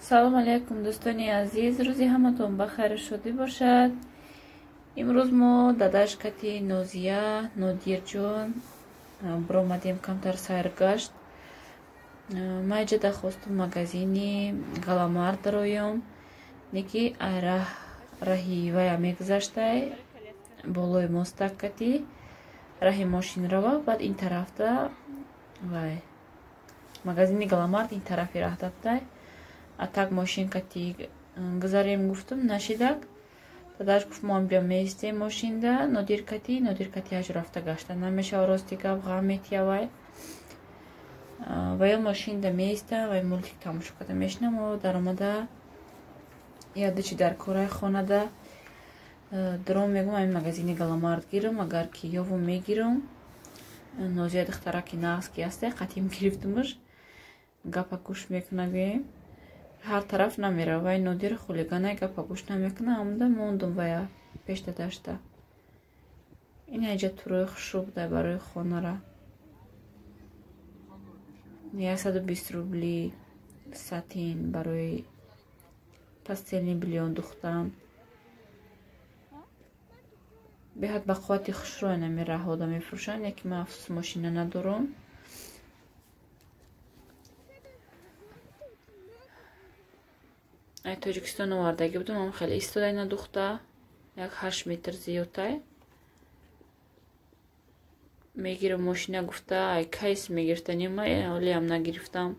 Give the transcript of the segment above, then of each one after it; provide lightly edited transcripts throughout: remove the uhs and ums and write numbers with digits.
Салом алейкум, дӯстони азиз, рӯзи ҳаматон ба хайру шодӣ бошад. Имрӯз мо дадашкати Нозия, Нодирҷон биромадем камтар сайргашт. Ма иҷа дахостум магазини Галамард дароём, неки раҳи вая мегузаштай, болои мостак кати раҳи мошин рава, баъд ин тарафта вай магазини Галамард ин тарафи раҳ дафтай. Атак мошин кати гузарем гуфтум, нашидак. Дадаш гуфт, мо биё меистем мошинда, Нодир кати, Нодир кати ҳаҷ рафта гашта намешава, рости гап ғам метиявай. Ва ё мошинда меистам, вай мультик тамошо карда мешинам, даромада ядучи дар кораи хонада дром мегум, ҳамин магазини Галамард гирам, агар ки ёвум мегирам. Нозия духтараки нағз ки ҳасте, қатим гирифтумаш, гапа гӯш мекуна, гӯем. Ҳар тараф намерава, вай Нодир хулиганай, гапа гӯш намекуна, ҳамда мондум вая пеш дадашта. Ин айҷа турои хушрӯ буда барои хонара. 120 рубли сатин барои постельный бельё духтан. Беҳад ба қуввати хушрӯ инами раҳода мефурӯшанд, яке ман афсӯс мошина надорам. Ай Тоҷикистон овардагӣ будам, ам хеле истодай надухта, як 8 метр зиёдтай. Мегирам мошина гуфта, ай кайс мегирифтаним, ма ҳолиам нагирифтам.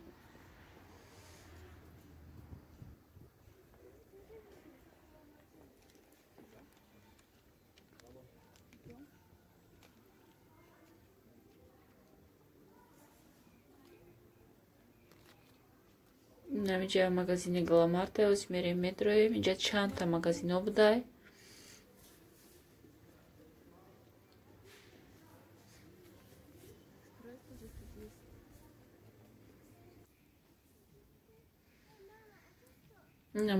Инҷа магазини Галамард, ҳозир мерем медроем. Инҷа чандта магазино будай.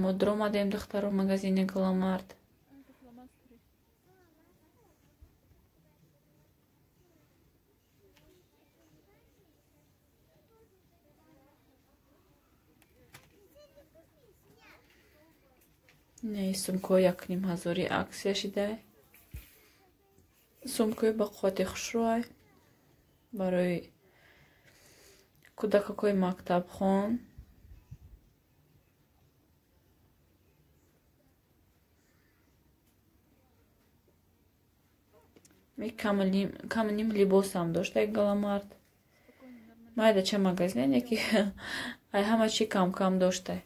Мо даромадем, духтаро, магазини Галамард. Не, сумкаҳо 1500 аксия шидай. Сумкаҳои ба қуввати хушрӯай барои кӯдакакҳои мактабхон. Каму ним либосам доштай Галамард. Майда ча магазин, яки ай ҳама чи кам-кам доштай.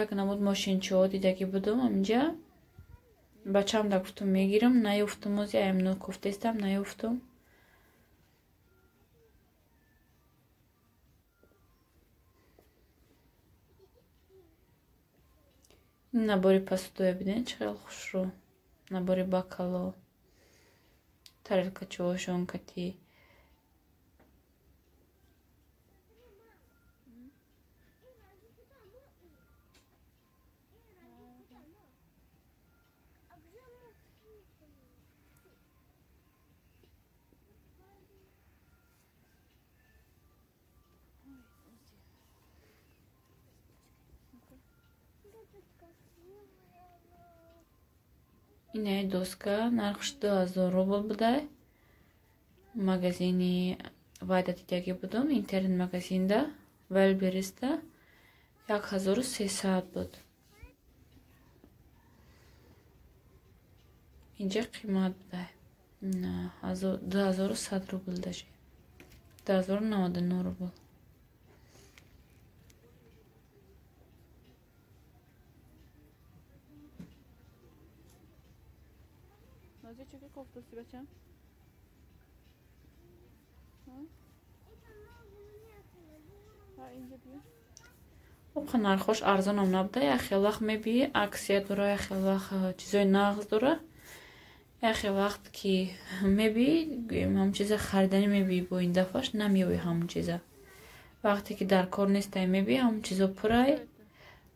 Як намуд мошинчаҳо дидагӣ будум аминҷа. Бачаам да гуфтум мегирам, наёфтум, ози аям кофтестам, наёфтум. Ин набори посудоя бинед, чӣ хел хушрӯ. Набори бакало, тарелкачаҳошон кати. Инаи доска нархш 2000 рубл будай. Магазини вайда дидагӣ будум, интернет магазинда, Вайлбериста 1300 буд. Инҷа қимат будай. 2100 рубл даже. 2099 рубл. Оқа нархош арзонам набуда. Як хел вақт мебии аксия дора, як хел вақт чизои нағз дора. Як хел вақт ки мебии, гӯем ҳамон чиза хариданӣ мебии, бо ин дафъаш намеёбӣ ҳамон чиза. Вақте ки дар кор нестай мебии, ҳамон чизо пурай,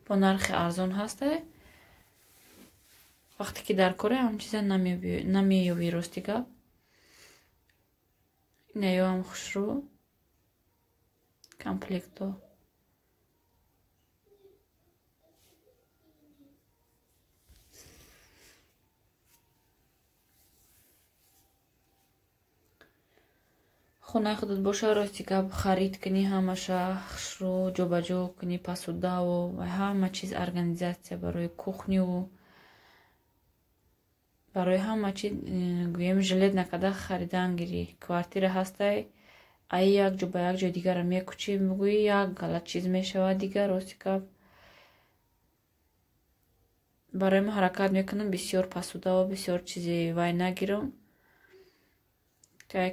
бо нархи арзон ҳастай. Вақте ки дар коре ҳамон чиза намеёбӣ, рости гап. Инаёам хушрӯ комплекто. Хонаи худат боша, рости гап, харид кунӣ ҳамаша хушрӯ, ҷобаҷо кунӣ пасудаву ва ҳама чиз организатсия барои кухню, барои ҳама чиз, гӯем жилет накарда харидан гирӣ. Квартира ҳастай, ай як ҷо ба як ҷои дигара мекӯчӣ, мегӯӣ як галат чиз мешавад дигар, рости гап. Барои ман ҳаракат мекунам бисёр пасудаву бисёр чизи вай нагирам.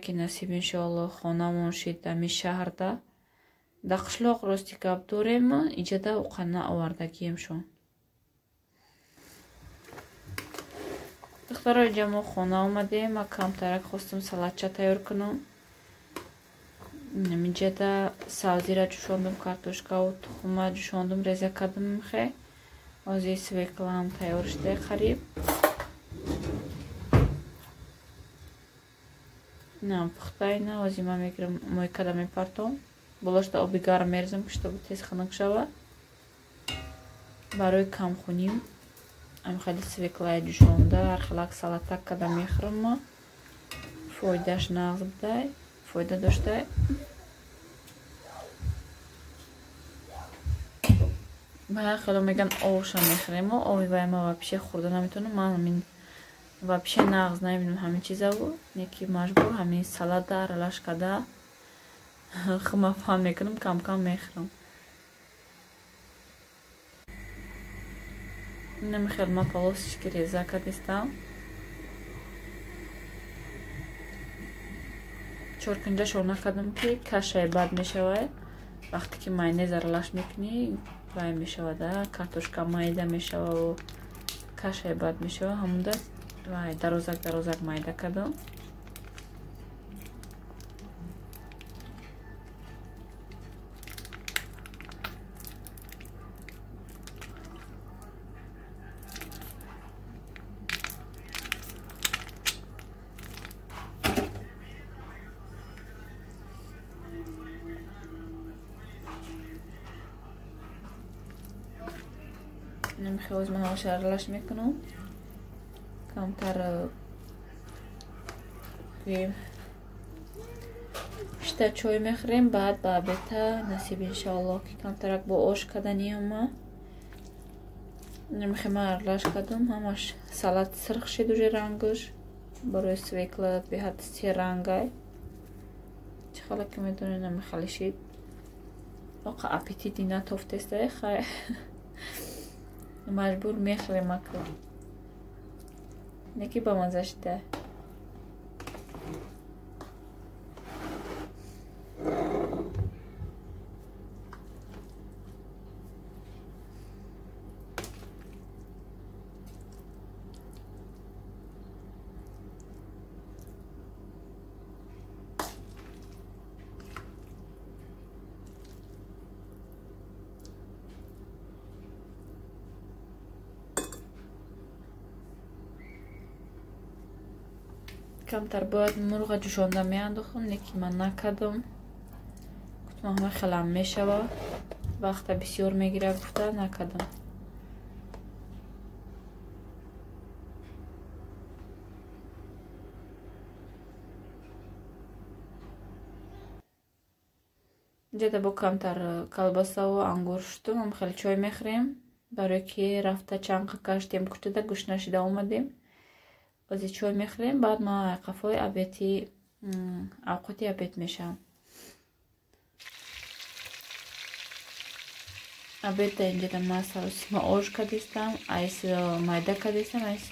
Ки насиб иншоалло хонамон шид ами шаҳрда. Да қишлоқ рости гап дорем, иҷада уқа наовардагиемшон. Духтаро, инҷа мо хона омадем, ма камтарак хостам салатча тайёр кунам. Инҷада сабзира ҷӯшондум, картошкаву тухма ҷӯшондум, реза кардам хе. Ҳозир свеклаам тайёр шуда қариб. На пухтайна, ҳозир ман мегирам мойкада мепартом. Болошда оби гарм мерезам, ки чтобы тез хунук шавад. Барои камхуним ам хеле свеклаи ҷӯшонда, ҳар хелак салатак када мехӯрам ма. Фоидааш нағз будай, фоида доштай. Ба ҳар хело меган овша мехӯрем, ови вай ма вообще хӯрда наметавонам. Ман ҳамин вообще нағз намебинам ҳамин чизаву, неки маҷбур ҳамин салата аралаш када хума фаҳм мекунам, кам-кам мехӯрам. Намехел ма полосочки реза кардистам. Чоркунҷашро накардам, ки кашаи бад мешавад. Вақте ки майонез аралаш мекунӣ, вай мешавад, картошка майда мешавад, кашаи бад мешавад. Ҳамонда вай дарозак дарозак майда кардам. Намехоҳам ман ҳамаша аралаш мекунам. Камтар гӯем шита чой мехӯрем, баъд ба обета насиб иншоалло, ки камтарак бо ош кардани ҳама. Намехоҳам ман аралаш кардам, ҳамаш салат сирх шид уже рангаш. Барои свекла беҳад серангай. Чӣ хела ки медонед, намехали шид. Оқа аппетити натофтестай, хай. Маҷбур мехӯрем аку. Неки ба маза шида. Камтар бояд мурға ҷӯшонда меандохам, лекин ман накардам. Гуфтам ҳама хелам мешава, вақта бисёр мегирад, гуфта накардам. Инҷода бо камтар колбасаву ангур шудум, ҳам хеле чой мехӯрем, барое ки рафта чанқа каштем кӯчада, гӯш нашида омадем. Ози чой мехӯрем, баъд ман қафои обети авқоти обед мешавам. Обедда инҷода ман саросима ош кардистам, айс майда кардистам, айс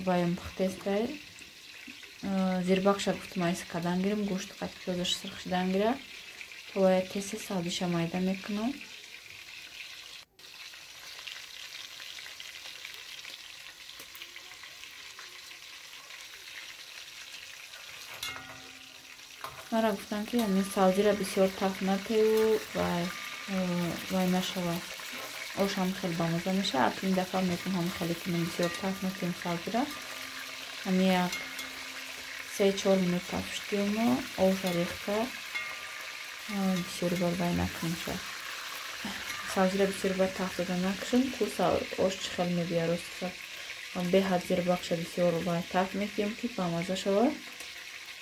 ваем пухтестай. Зирбақша гуфтам айс кардан гирем, гӯшт қат пиёзаш сирх шидан гира. То вая тез сабзиша майда мекунам. Мара гуфтам, ки ҳамин савзира бисёр таф натею вай нашавад. Ош ҳам хеле бамаза мешавад. Ин дафъа мекунам ҳам хеле кунем, бисёр таф натем савзира. Ҳамин як 3-4 минут таф шудему оша рехта бисёр бар вай накунем ша. Савзира бисёр бар таф дода накушем, ку ош чӣ хел мебия рости. Беҳад зирбакша бисёр вай таф метиҳем, ки бамаза шавад.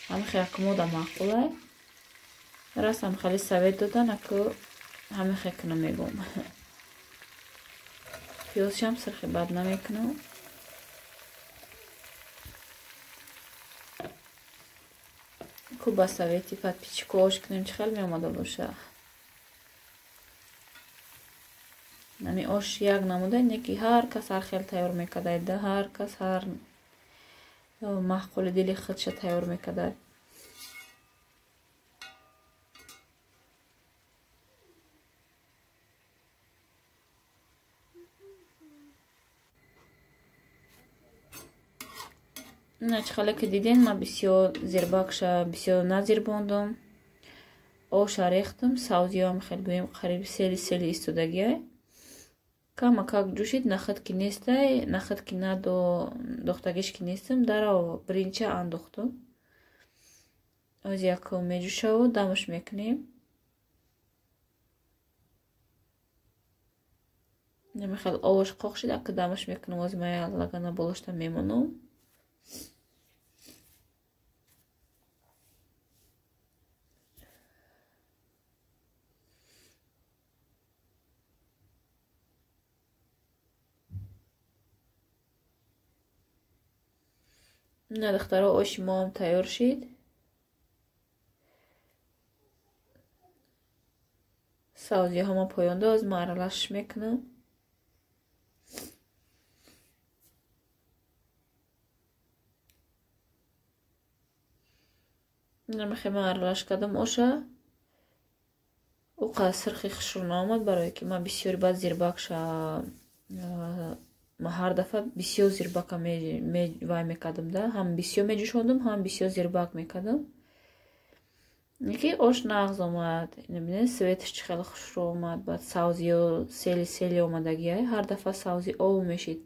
Ҳамин хел акмода маъқулай. Растам хеле совет додан, аку ҳамин хел кунам мегӯм. Пиёзшам сирхи бад намекунам. Ку ба совети подписчико ош кунем, чӣ хел меомада боша. Ҳамин ош як намуда, не ки ҳар кас ҳар хел тайёр мекардай, ҳар кас ҳар маъқули дили худша тайёр мекардай. Ина чӣ хеле ки диден, ман бисёр зирбакша бисёр назирбондум. Оша рехтум, савзиёам хел гӯем қариб сели сели истодагиай. Камакак ҷӯшид, нахӯд ки нестай, нахӯд ки надохтагиш ки нестам, дарав биринча андохтум. Оз якум меҷӯшаву дамаш мекунем. Хел овош қоқ шид, ака дамаш мекунам, оз мая лагана болошта мемонам. На духтаро, оши моам тайёр шид. Савзиҳо ма поёнда, оз ма аралаш мекунам. Намехе ма аралаш кардам оша. Уқа сирхи хушрӯ наомад, барое ки ман бисёри баъд зирбакша ма ҳар дафъа бисёр зирбака вай мекардам, да, ҳам бисёр меҷӯшондум, ҳам бисёр зирбак мекардам. Ки ош нағз омад. Бинед, светаш чӣ хеле хушрӯ омад. Баъд савзиё сели сели омадагиай. Ҳар дафъа савзи ов мешид.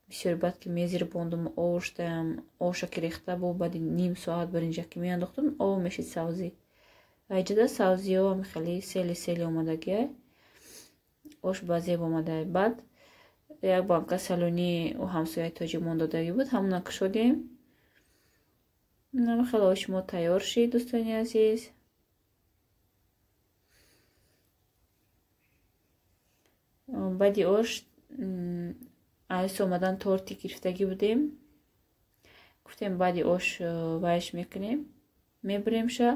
Бисёр баъд ки мезирбондум оштаям, оша ки рехта бо баъди ним соат биринҷа ки меандохтум, ов мешид савзӣ. Айҷада савзиё ҳам хеле сели сели омадагиай. Ош ба зеб омадай. Баъд як банка салони ӯ ҳамсояи тоҷикмон додагӣ буд, ҳамона кушодем. Хеле оши мо тайёр шид, дӯстони азиз. Баъди ош айс омадан торти гирифтагӣ будем. Гуфтем баъди ош вайш мекунем, мебуремша.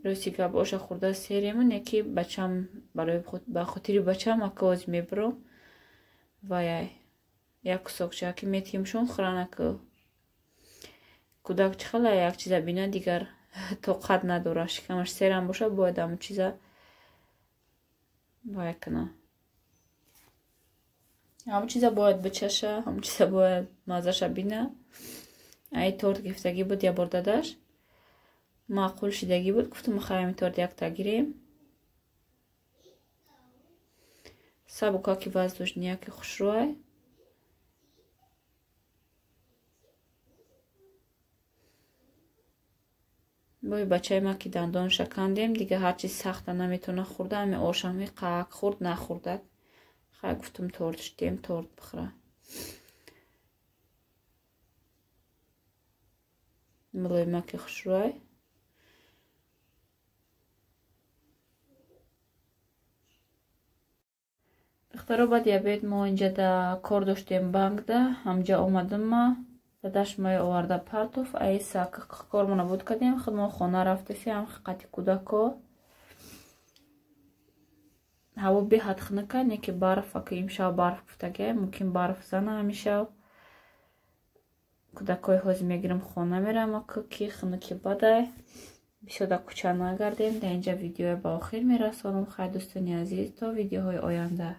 Рости гап, оша хӯрда серему, не ки бачам барои ба хотири бачам ака оз мебурам. Вай як кусокча ки метиҳимшон хӯран, ака кӯдак чӣ хела як чиза бина, дигар тоқат надорад, шикамаш серам бошад, бояд ҳамон чиза вай куна. Ҳамон чиза бояд бичаша, ҳамон чиза бояд маззаша бина. Ай торт гирифтагӣ буд як бор дадаш, маъқул шидагӣ буд, гуфтум мехоҳем ин торт якта гирем. Сабукаки воздушнияки хушрӯай. Бой бачаи ма ки дандонша кандем, дига ҳар чиз сахта наметавона хӯрда, ҳами ошами қак хӯрд, нахӯрдак. Хай гуфтум торт шудем, торт бихӯра. Мулоимаки хушрӯай. Духтаро, баъди обед мо инҷа да кор доштем банкда, ҳамҷа омадам ма. Дадаш мои оварда партов, айса кормона буд кардем, худ мо хона рафтесем, қати кӯдако. Ҳаво беҳад хунука, не ки барф, ака имшаб барф гуфтагиай, мумкин барф зана ҳамишаб. Кӯдакҳои ҳозир мегирам хона мерам, ака ки хунуки бадай. Бисёр дар кӯча нагардем. Дар инҷа видеоя ба охир мерасонам. Хайр, дӯстони азиз, то видеоҳои оянда.